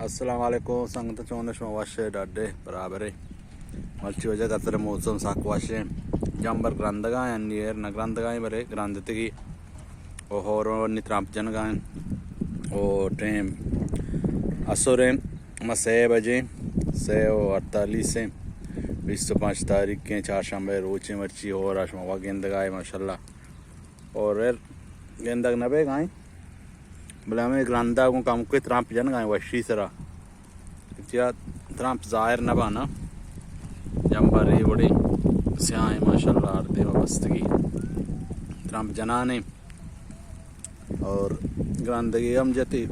السلام علیکم سنگت، چون شما؟ وش ئے، ڈڈ ئے، برابر ئے؟ مرچی وجہ قطر موسم سک وش ایں، جمبر گرندگاں، انی ایر نہ گرندگاں، بلے گرندتگی او ہورو نی ترمپ جنگاں۔ او ٹیم اسر ایں، ما سے بجے، سے و اڑتالیس ایں، بیست و پنچ تاریخ ایں، چارشنبہ روچ ایں۔ مرچی ہورا شما وا گندگا ئے ماشاءاللہ۔ اور ایر گندگ نہ بیگا ایں، بلے ہمے گرندا گوں کمکے ترمپ جنگا ایں وشی سرا۔ چیا ترمپ ظاہر نہ بانا، جمبر اے وڑیں سیاہیں ماشاءاللہ ہر دیما بستگی۔ ترمپ جنانے اور گرندگی ہم جتی۔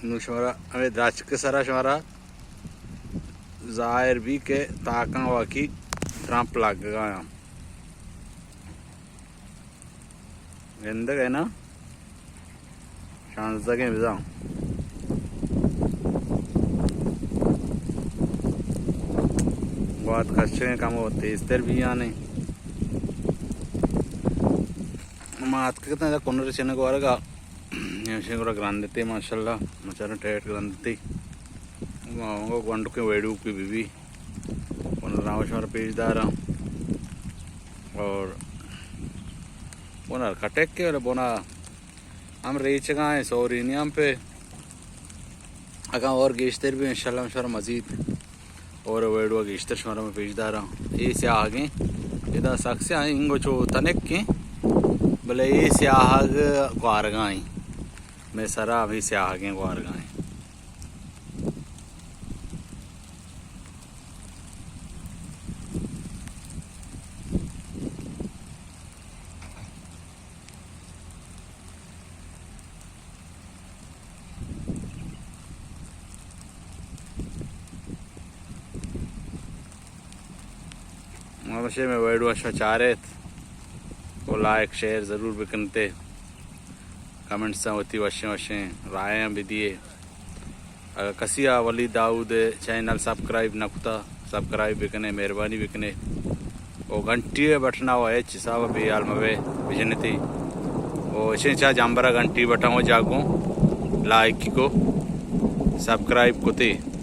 نوں شمارا ہمے درچک سرا شمارا ظاہر بی کہ تاکاں واقعی ترمپ لگگا آں۔ گندگ ئے نا؟ شانزدگیں بزاں۔ گوات کشگیں کمو تیزتر بیانے۔ ما اتکگتاں ادا کنر چنگ ورگا۔ ہمشیں گڑا گرندتے ماشاءاللہ، مچارا ٹیٹ گرندتے۔ ما گونڈکیں ویڈیو کی بی بی۔ کنر ناو شمارا پیش داراں۔ اور بنا کٹک کے بنا ہم ریچگا ایں، سورینی ہم پہ اگاں اور گیشتر بی انشاءاللہ ہم شمارا مزید اور ویڈیو گیشتر شمارا من پیش داراں۔ اے سیاہگیں ادا سک سیاہ انگو چو تنک ایں، بلے اے سیاہگ گوارگا ایں، مئے سرا ہمے سیاہگیں گوارگا ایں۔ ما بشے مئے ویڈیو شما چاریت و لائک شیئر ضرور بکنتے، کمنٹس وتی وشیں وشیں رائے بدیے۔ اگر کسی آ ولید داؤد چینل سبسکرائب نہ کتا، سبسکرائب بکنے، مہربانی بکنے۔ او گھنٹی بٹنا و ہچ حساب بے حال مبے بجنتی۔ او اشیں چا جمبرا گھنٹی بٹن و جاگوں لائک کو سبسکرائب کتے۔